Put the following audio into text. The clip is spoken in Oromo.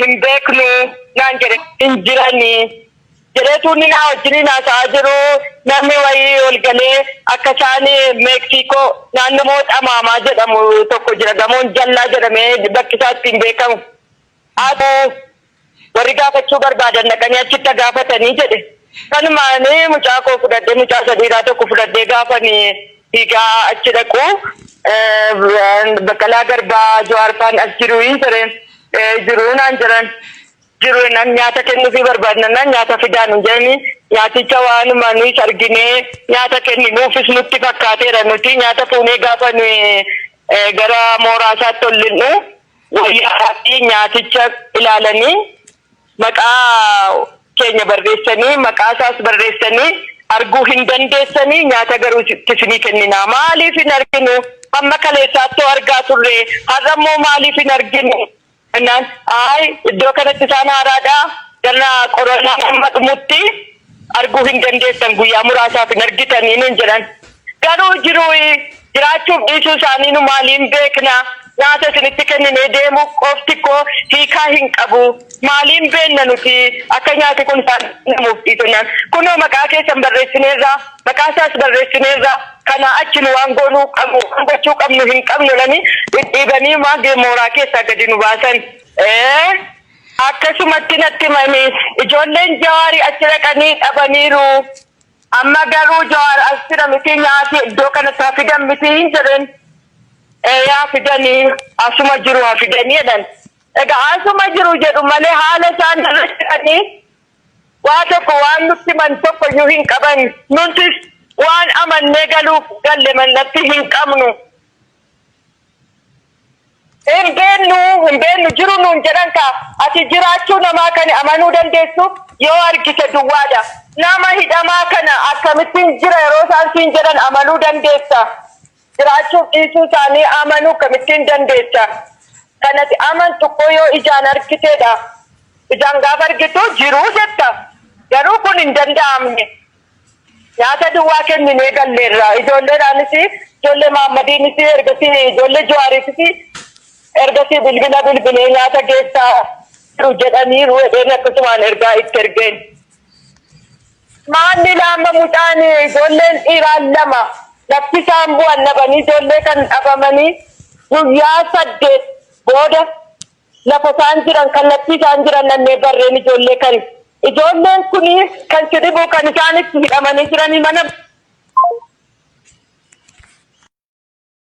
Hin beeknu naan jedhe. Hin jiranii jedheetu inni naa wajjiniin haasa'aa jiru namni wayii ol galee akka isaan Meeksiikoo naannoo Mooxamaamaa jedhamu tokko jira gamoon jallaa jedhamee bakki isaa ittiin beekamu. Haa warri gaafachuu barbaadan dhaqanii achitti haa gaafatanii jedhe. Kanumaan mucaa koo fudhadhee mucaa isa dhiiraa tokko fudhadhee gaafan fiigaa achi dhaqu Baqqalaa Garbaa Jawaar faan as jiru hin jedheen jiru naan jedhan. Jiru jennaan nyaata kennuufii barbaadnannaan nyaata fidaa nun jedhanii nyaaticha waanuma nuyis arginee nyaata kenninuufis nutti fakkaateera nuti nyaata fuunee gaafa nuyi gara mooraa isaatti ol lixnu wayyaa fi nyaaticha ilaalanii maqaa keenya barreessanii maqaa isaas barreessanii arguu hin dandeessanii nyaata garuu itti isinii kenninaa maaliif hin arginu hamma kaleessaattoo argaa turre har'a immoo maaliif hin arginu jennaan ayi iddoo kanatti isaan haaraadha ganna qorannoon hamma dhumutti arguu hin dandeessan guyyaa muraasaaf hin argitanii nun jedhan. Garuu jiruu jiraachuuf dhiisuu isaanii nu maaliin beekna? Nyaata isinitti kenninee deemuu qofti koo hiikaa hin qabu. Maaliin beenna nuti akka nyaati kun isaan kennamuuf dhiisu jennaan. Kunoo maqaa keessan barreessineerra, maqaa isaas barreessineerra, kanaa achi nu waan goonuu qabnu, waan gochuu qabnu hin qabnu jedhanii dhidhiibanii mooraa keessaa gadi nu baasan. Ee. Akkasumatti natti himani ijoolleen Jawaarii achi dhaqanii dhabaniiru. Amma garuu Jawaar as jira miti nyaati iddoo kanatti haa fidan miti hin jedheen. Ee haa fidanii asuma jiru haa fidanii jedhan. Egaa asuma jiru jedhu malee haala isaan irra jiranii waa tokko waan nutti himan tokko iyyuu hin qaban. Nutis waan amannee galuuf galle mannatti hin qabnu. Hin beennu, hin beennu, jiru nuun jedhan kaa. Ati jiraachuu namaa kan amanuu dandeessu yoo argite duwwaadha. Nama hidhamaa kana akkamittiin jira yeroo isaan siin jedhan amanuu dandeessa? Jiraachuuf dhiisuu isaanii amanuu akkamittiin dandeessa? Kan ati amantu koo yoo ijaan argiteedha. Ijaan gaafa argitu jiru jetta. Garuu kun hin danda'amne. Nyaata duwwaa kenninee galleerra. Ijoolleedhaanis, ijoollee Mahaammadiinis, ergasii ijoollee Jawaariifis ergasii bilbila bilbilee nyaata geessaa jiru jedhaniiru jedheen akkasumaan ergaa itti ergeen. Maalli laama mucaan ijoolleen dhiiraa lama lafti isaan bu'an dhabanii ijoollee kan dhabamanii guyyaa 8 booda Lafa isaan jiran, kallattii isaan jiran dhannee barreen ijoollee kan. Ijoolleen kun kan si dhibu kan isaan itti hidhamanii jiranii mana